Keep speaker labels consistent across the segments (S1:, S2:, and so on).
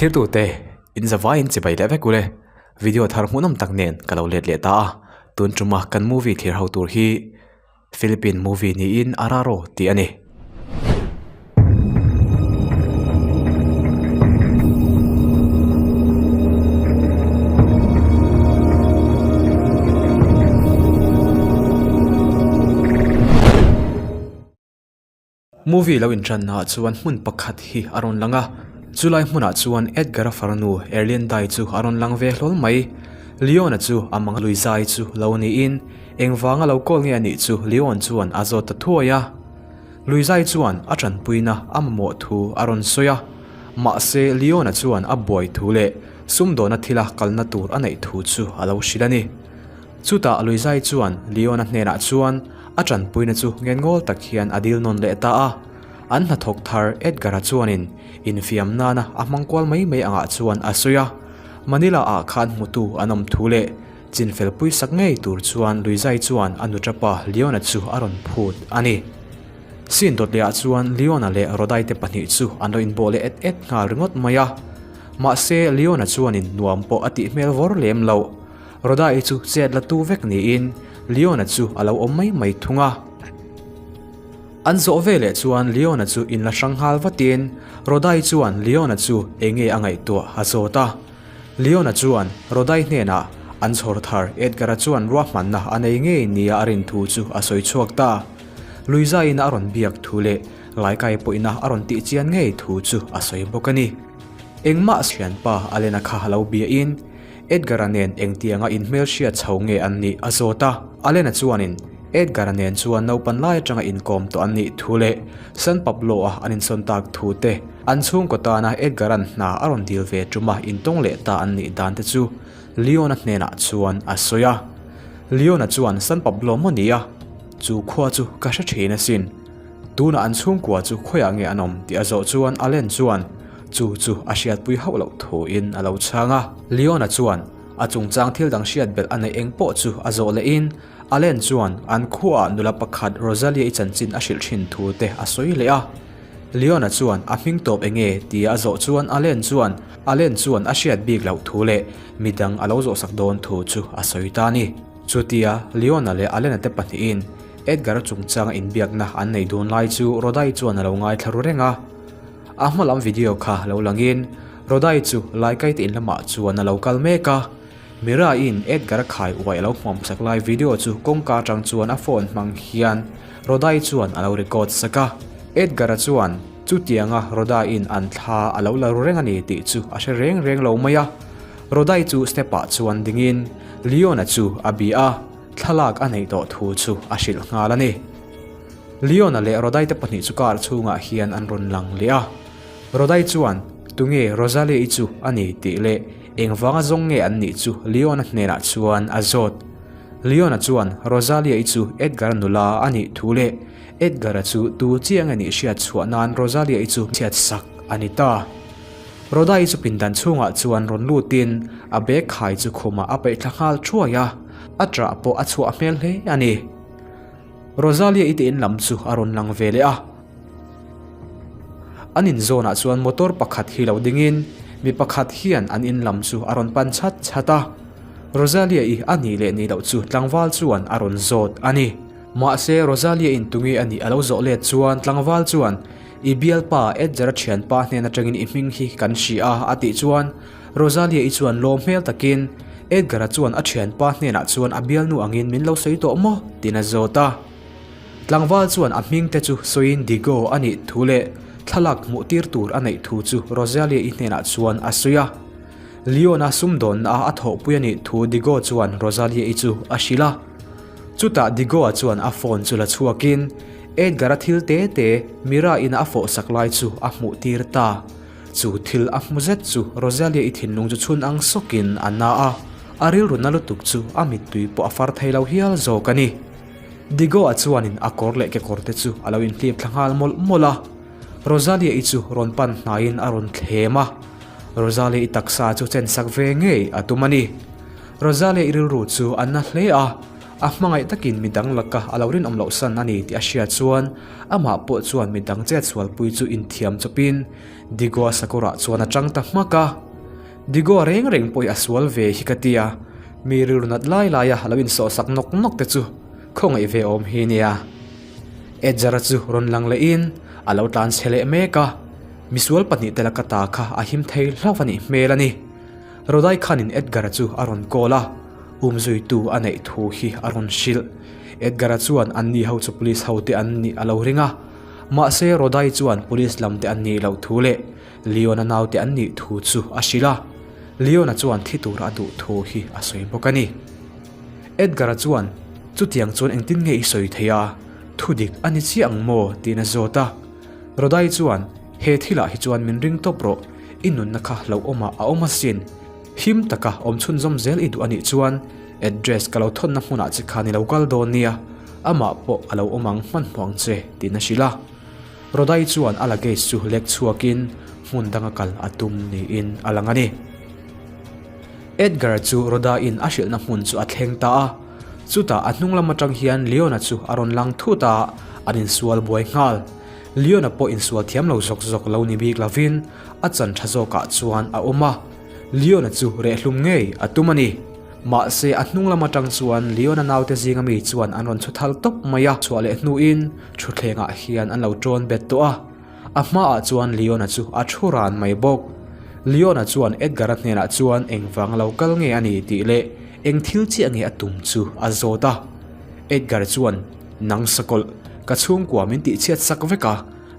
S1: Thirtute, in zavaiin chibai leh vek ule. Video thar hmuhnawm tak nen ka lo let leh ta a, tun tuma kan movie thlir ho tur hi Philippine movie niin Araro tih a ni. Movie lo intrannaah chuan hmun pakhat hi a rawn lang a, chulai hmunah chuan Edgar-a farnu Erliandai chu a rawn lang ve hlawl mai. Leon-a chu a mang lui zai chu lo niin engvanga lo kawl nge a nih chu Leon chuan a zawt ta thuai a. Lui zai chuan a tanpuina a mamawh thu a rawn sawi a, mahse Leon-a chuan a buai thu leh sumdawna thila kalna tur a neih thu chu a lo hrilh a ni. Chutah Luizai chuan Leona hnenah chuan a tanpuina chu ngenngawl tak hian a dil nawn leh ta a. An hnathawk thar Edgar-a chuanin infiam nana a hmang kual mai mai angah chuan a sawi a. Manila-ah khan hmutu an awm thu leh chinfel puisak ngei tur chuan Luizai chuan a nuṭapa Leona chu a rawn phut a ni. Scene dawt lehah chuan Leona leh Rodai te pahnih chu an lo inbawh leh et et nghal ringawt mai a. Mahse Leona chuanin nuam pawh a tih hmel vawr lem loh. Roda-i chu chet la tu vek niin Leon-a chu a lo awm mai mai thung a. An zawh veleh chuan Leon-a chu in la hrang nghal vatin Roda-i chuan Leon-a chu eng nge a ngaihtuah a zawt a. Leon-a chuan Roda-i hnenah an chhawr thar Edgar-a chuan ruahmanna a nei ngei nia a rin thu chu a sawi chhuak ta. Luiza-in a rawn biak thu leh Laikai pawhin a rawn tih chian ngei thu chu a sawi bawk a ni. Engmah thianpa Alena kha a lo biain Edgar-a nen engtianga inhmelhriat chho nge an nih a zawt a. Alena chuanin Edgar-a nen chuan naupan lai atanga inkawm tawh an nih thu leh San Pablo-a an insawn tak thu te, an chhungkaw tana Edgar-a'n hna a rawn dil ve tuma intawng leh ta an nih dan te chu Leon-a hnenah chuan a sawi a. Leon-a chuan San Pablo maw ni a? Chu khua chu ka hre thin asin. Tunah an chhungkua chu khawiah nge an awm tih a zawh chuan Allen chuan chu chu a hriatpui hauh loh thuin a lo chhang a. Leon-a chuan a chungchang thil dang hriat belh a neih eng pawh chu a zawh lehin Allen chuan an khuaah nula pakhat Rosalia-i chanchin a hrilh thin thu te a sawi leh a. Leon-a chuan a hming tawp eng nge tia a zawh chuan Allen chuan Allen chuan a hriat bik loh thu leh midang a lo zawhsak dawn thu chu a sawi ta a ni. Chutia Leon-a leh Allen-a te pahnihin Edgar-a chungchanga inbiakna an nei dun lai chu Rodai chuan a lo ngaithla ru reng a. A hma lam video kha lo langin Rodai chu Laikaite in lamah chuan a lo kal mek a. Mira-in Edgar-a khai uai a lo hmuamsak lai video chu kawngka atang chuan a phone hmang hian Rodai chuan a lo record sak a. Edgar-a chuan chutianga Rodai-in an thla a lo la ru reng a ni tih chu a hre reng reng lo mai a. Rodai chu step-ah chuan dingin Leon-a chu a bia a. Thlalak a neih tawh thu chu a hrilh nghal a ni. Leon-a leh Rodai te pahnih chu car chhungah hian an rawn lang leh a. Rodai chuan, Tunge Rosalie-i chu a ni tih leh engvanga zawng nge an nih chu Leon-a hnenah chuan a zawt. Leon-a chuan Rosalie-i chu Edgar-a nula a nih thu leh Edgar-a chu tu chiang a nih hriat chhuah nan Rosalie-i chu chhiat sak a ni ta. Rodai chu pindan chhungah chuan rawn lutin a bag khai chu khumah a peih thla nghal thuai a, a ṭah pawh a chhuah hmel hle a ni. Rosalia i te in lam chu a rawn lang ve leh a. An in zawnah chuan motor pakhat hi lo dingin mi pakhat hian an in lam chu a rawn pan chhat chhat a. Rosalia i a nih leh nih loh chu tlangval chuan a rawn zawt a ni. Mahse Rosalia in tunge a nih a lo zawh let chuan tlangval chuan I bialpa Edgar-a thianpa hnen atangin i hming hi kan hria a, a tih chuan Rosalia-i chuan lawm hmel takin Edgar-a chuan a thianpa hnenah chuan a bialnu angin min lo sawi tawh maw? tiin a zawt a. Tlangval chuan a hming te chu sawiin Digo a nih thu leh thlalak hmuh tir tur a neih thu chu Rosalia-i hnenah chuan a sawi a. Leon-a sumdawnna a thawhpui a nih thu Digo chuan Rosalia-i chu a hrilh a. Chutah Digo-a chuan a phone chu la chhuakin Edgar-a thil te te Mira-in a fawhsak lai chu a hmuh tir ta. Chu thil a hmu zet chu Rosalia-i thinlung chu chhun ang sawkin a na a, a rilru na lutuk chu a mittui pawh a far thei lo hial zawk a ni. Digo-a chuanin a kawr leh kekawr te chu a lo inhlip thla nghal mawlh mawlh a. Rosalia-i chu rawn pan hnaiin a rawn thlem a. Rosalia-i taksa chu chen sak ve ngei a tum a ni. Rosalia-i rilru chu a na hle a. A hmangaih takin midang laka a lo rinawm loh san a ni tih a hriat chuan amah pawh chuan midang chetsualpui chu inthiam chawpin Digoa sakawrah chuan a tang ta hmak a. Digoa reng reng pawh hi a sual ve hi ka ti a, mi rilru nat lai laia a lo insawhsak nawk nawk te chu khawngaih ve awm hi nia. Edgar-a chu rawn lang lehin a lo tlan chhe leh mek a, misual pahnihte laka ta kha a him thei hlauh a nih hmel a ni. Rodai khanin Edgar-a chu a rawn call a, umzuitu a neih thu hi a rawn hrilh. Edgar-a chuan anni ho chu police hote an nih a lo ring a, mahse Rodai chuan police lamte an nih loh thu leh Leon-a naute an nih thu chu a hrilh a, Leon-a chuan thi tura a duh thu hi a sawi bawk a ni. Edgar-a chuan, Chutiang chuan engtin nge i sawi thei a? Thu dik a ni chiah ang maw? tiin a zawt a. Rodai chuan, He thilah hi chuan min ring tawp rawh, i nunna kha hlauhawmah a awm asin. Him taka awm chhunzawm zel i duh a nih chuan address ka lo thawnna hmunah che khan i lo kal dawn nia, amah pawh a lo awm ang hmanhmawh ang che, tiin a hrilh a. Rodai chuan a luggage chu lek chhuakin hmun danga kal a tum niin a lang a ni. Edgar chu Rodaiin a hrilhna hmun chu a thleng ta a, chutah a hnung lam atang hian Leona chu a rawn lang thut a, an insual buai nghal. Leona pawh insual thiam lo zawk zawk lo ni bik lovin a chan tha zawkah chuan a awm a, Leona chu rehhlum ngei a tum a ni. Mahse a hnung lam atang chuan Leona naute zinga mi chuan an rawn chhu thal tawp mai a, chhuah leh hnuin thutthlengah hian an lo tawn bet tawh a. A hmaah chuan Leona chu a thu ran mai bawk. Leona chuan Edgar-a hnenah chuan engvang lo kal nge a ni tih leh eng thil chiah nge a tum chu a zawt a. Edgar chuan, Nang sakawlh, ka chhungkua min tihchhiat sak vek a,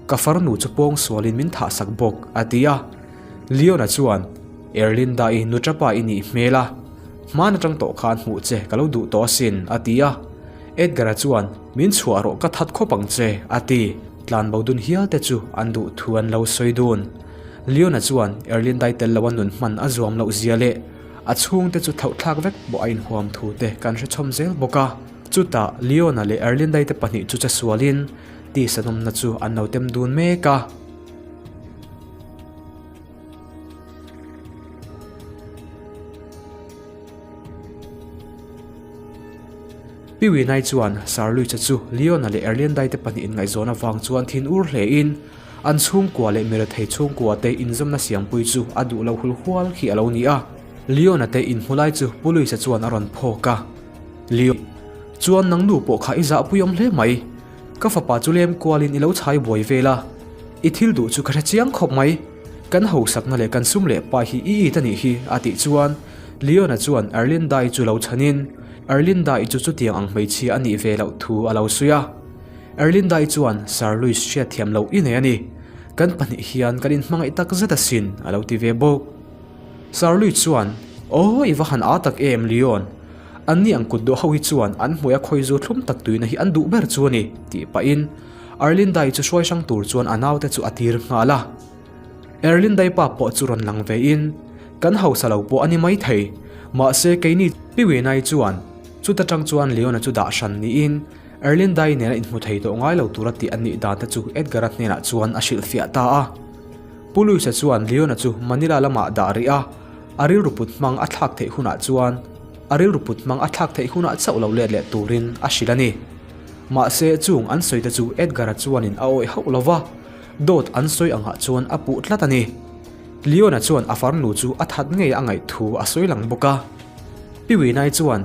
S1: ka farnu chu pawngsualin min thah sak bawk, a ti a. Leona chuan, Erlinda-i nuṭapa i nih hmel a, hmaan atang tawh khan hmuh che ka lo duh tawh asin, a ti a. Edgar-a chuan, Min chhuah rawh ka that khawp ang che, a ti. Tlanbo dun hial te chu an duh thu an lo sawi dun. Leon-a chuan Erlindai tel loa nun hman a zuam loh zia leh a chhungte chu thlauhthlak vek pawh a inhuam thu te kan hre chhawm zel bawk a. Chutah Leon-a leh Erlindai te pahnih chu che sualin tisa nawmna chu an lo tem dun mek a. Pi Winai chuan Sir Luis-a chu Leon-a leh Erliandai te pahnih inngaihzawn avang chuan thin ur hlein an chhungkua leh mirethei chhungkua te inzawmna siampui chu a duh lo hul hual khi a lo ni a. Leon-a te inhmu lai chu Pu Luis-a chuan a rawn phawk a. Leon, chuan nang nu pawh kha i zahpui awm hle mai. Ka fapa chu lem kualin i lo chhai buai vel a, i thil duh chu ka hre chiang khawp mai. Kan hausakna leh kan sum leh pa hi i it a nih hi, a tih chuan Leon-a chuan Erlinda-i chu lo chhanin Erlinda-i chu chutiang ang hmeichhia a nih ve loh thu a lo sawi a. Erlinda-i chuan Sir Louis hriatthiam loh i nei a ni. Kan pahnih hian kan inhmangaih tak zet asin, a lo ti ve bawk. Sir Louis chuan, Aw, i va han â tak em, Leon. Anni ang kut duh ho hi chuan an hmuia khawizu thlum tak tuina hi an duh ber chu a ni, tih pahin Erlinda-i chu hruai hrang tur chuan a naute chu a tir nghal a. Erlindai pa pawh chu rawn lang ve in, Kan hausa lo pawh a ni mai thei, mahse keini Pi Winai chuan chuta tang chuan Leona chu dah hran niin Erlindai nena inhmu thei tawh ngai lo tura tih a nih dan te chu Edgar-a hnenah chuan a hrilhfiah ta a. Pu Luis-a chuan Leona chu Manila lamah dah rih a, a rilru put hmang a thlak theih hunah chuan a rilru put hmang a thlak theih hunah chauh lo let leh turin a hrilh a ni. Mahse chung an sawi te chu Edgar-a chuanin a awih hauh lo va. Dawt an sawi angah chuan a puh tlat a ni. Leona chuan a farnu chu a that ngei a ngaih thu a sawi lang bawk a. Pi Winai chuan,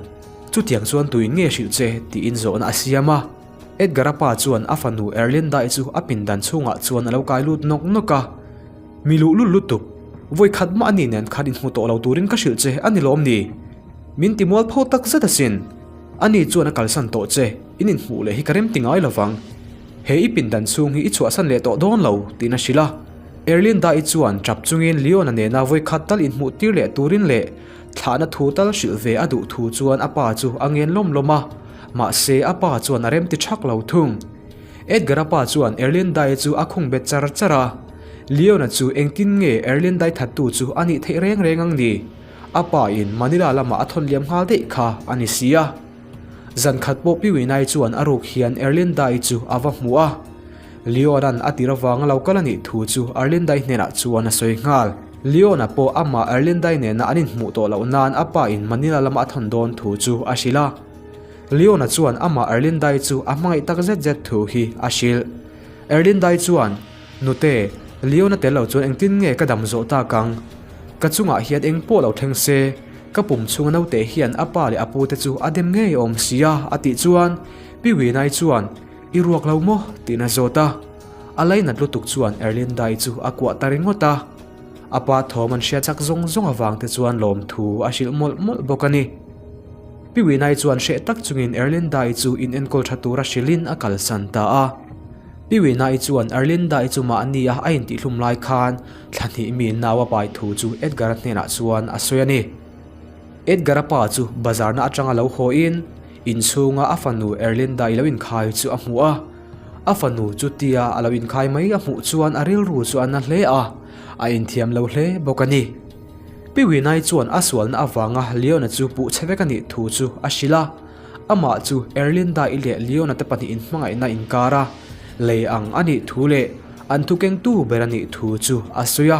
S1: Chutiang chuan tuin nge hrilh che? tiin zawhna a siam a. Edgar-a pa chuan a fanu Erlinda-i chu a pindan chhungah chuan a lo kai lut nawk nawk a. Mi luhlul lutuk, vawi khat mah a ni nen khan inhmu tawh lo turin ka hrilh che a ni lawm ni? Min ti mualpho tak zet asin. Ani chuan a kalsan tawh che, in inhmuh leh hi ka rem ti ngai lovang. He i pindan chhung hi i chhuahsan leh tawh dawn lo, tiin a hrilh a. Erlinda-i chuan tap chungin Leon-a nena vawikhat tal inhmuh tir leh turin leh thlahna thu tal hrilh ve a duh thu chuan a pa chu a ngen lawm lawm a, mahse a pa chuan a remti thak lo thung. Edgar-a pa chuan Erlinda-i chu a khung bet char char a, Leon-a chu engtin nge Erlinda-i thattu chu a nih theih reng reng ang ni? A pa in Manila lamah a thawn liam nghal daih kha a ni si a. Zan khat pawh Pi Winai chuan a ruk hian Erlindai chu a va hmu a. Leon-a'n a tir avanga lo kal a nih thu chu Erlindai hnenah chuan a sawi nghal. Leon-a pawh amah Erlindai nena an inhmuh tawh loh nan a pa in Manila lama a thawn dawn thu chu a hrilh a. Leon-a chuan amah Erlindai chu a hmangaih tak zet zet thu hi a hrilh. Erlindai chuan, Nute, Leon-a tel lo chuan engtin nge ka dam zawh tak ang? Ka chungah hian eng pawh lo thleng se, ka pum chhunga naute hian a pa leh a pute chu a dem ngei awm sia, a tih chuan Pi Winai chuan, I ruak lo maw? tiin a zawt a. A lainat lutuk chuan Erlindai chu a kuah ta ringawt a. A pa thawm an hria chak zawng zawng avang te chuan lawmthu a hrilh mawlh mawlh bawk a ni. Pi Winai chuan hreh tak chungin Erlindai chu in enkawl tha tura hrilhin a kalsan ta a. Pi Winai chuan Erlindai chu mahnia a intihhlum lai khan thla hnih mi nau a pai thu chu Edgar-a hnenah chuan a sawi a ni. Edgar-a pa chu bazarna atanga lo hawiin inchhunga a fanu Erlindai lo inkhai chu a hmu a. A fanu chu tia a lo inkhai mai a hmuh chuan a rilru chu a na hle a, a inthiam lo hle bawk a ni. Pi Winai chuan a sualna avanga Leona chu puh chhe vek a nih thu chu a hrilh a, amah chu Erlinda-i leh Leona te pahnihin hmangaihna inkara lei ang a nih thu leh an thukengtu ber a nih thu chu a sawi a.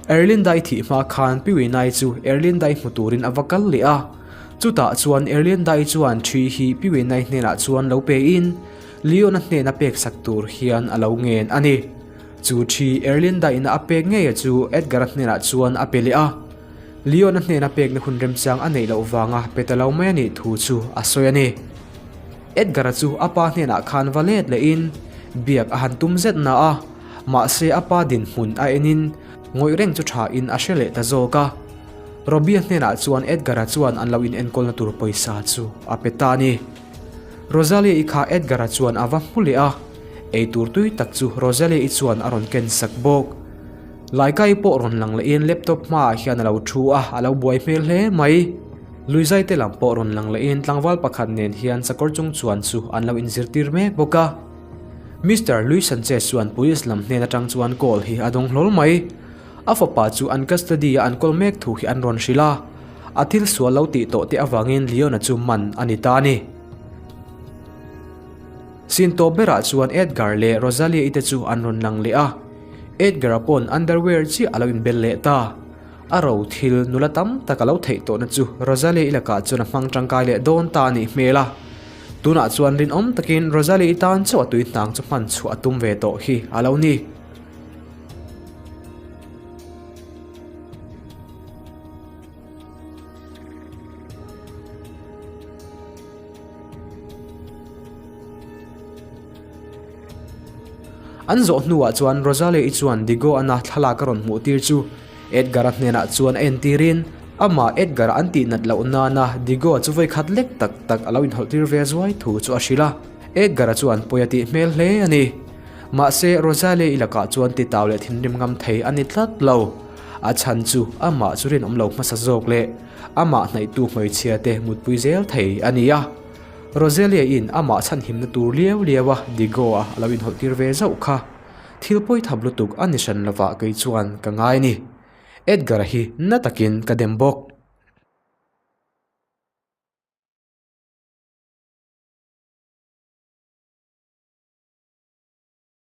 S1: Erlinda-i thih hma khan Pi Winai chu Erlinda-i hmu turin a va kal leh a, chutah chuan Erlinda-i chuan ṭhi hi Pi Winai hnenah chuan lo pein Leona hnena peksak tur hian a lo ngen a ni. Chu ṭhi Erlinda ina a pek ngeia chu Edgar-a hnenah chuan a pe leh a. Leon-a hnena pekna hun remchang a neih loh vanga pe ta lo mai a nih thu chu a sawi a ni. Edgar-a chu a pa hnenah khan va let lehin biak a han tum zet na a, mahse a pa dinhmun a enin ngawih reng chu thain a hre leh ta zawk a. Robbie-a hnenah chuan Edgar-a chuan an lo inenkawlna tur pawisa chu a pe ta a ni. Rosalie-i kha Edgar-a chuan a va hmu leh a, eitur tui tak chu Rosalie-i chuan a rawn ken sak bawk. Laikai pawh rawn lang lehin laptop hmaah hian a lo thu a, a lo buai hmel hle mai. Luizai te lam pawh rawn lang lehin tlangval pakhat nen hian sakawr chung chuan chu an lo inzirtir mek bawk a. Mister Luis Sanchez chuan police lam hnen atang chuan call hi a dawng hlawl mai. A fapa chu an custody-a an kawl mek thu hi an rawn hrilh a, a thil sual lo tih tawh te avangin Leon-a chu man a ni ta a ni. Sin tawp berah chuan Edgar leh Rosalia-i te chu an rawn lang leh a, Edgar-a pawn underwear chiah a lo inbel leh ta. A ro thil nula tam tak a lo theih tawhna chu Rosalia-i lakah chuan a hmang tangkai leh dawn ta a nih hmel a. Tunah chuan rinawm takin Rosalia-i tan chauh a tuihnang chu hman chhuah a tum ve tawh hi a lo ni. An zawh hnuah chuan Rosalie-i chuan Diego-ana thlalak a rawn hmuh tir chu Edgar-a hnenah chuan a entirin amah Edgar-a an tih nat loh nana Diego-a chu vawikhat lek tak tak a lo inhawlh tir ve zuai thu chu a hrilh a. Edgar-a chuan pawi a tih hmel hle a ni. Mahse, Rosalie-i lakah chuan titau leh thinrim ngam thei a ni tlat lo. A chhan chu amah chu rinawm lo hmasa zawk leh amah hnaihtu hmeichhia te mutpui zel thei a ni a. Rosalie-i'n amah chhanhimna tur liau liau a Diego-a a lo inhawlh tir ve zauh kha. Thil pawi thap lutuk a ni hran lovah kei chuan ka ngai a ni. Edgar-a hi na takin ka dem bawk.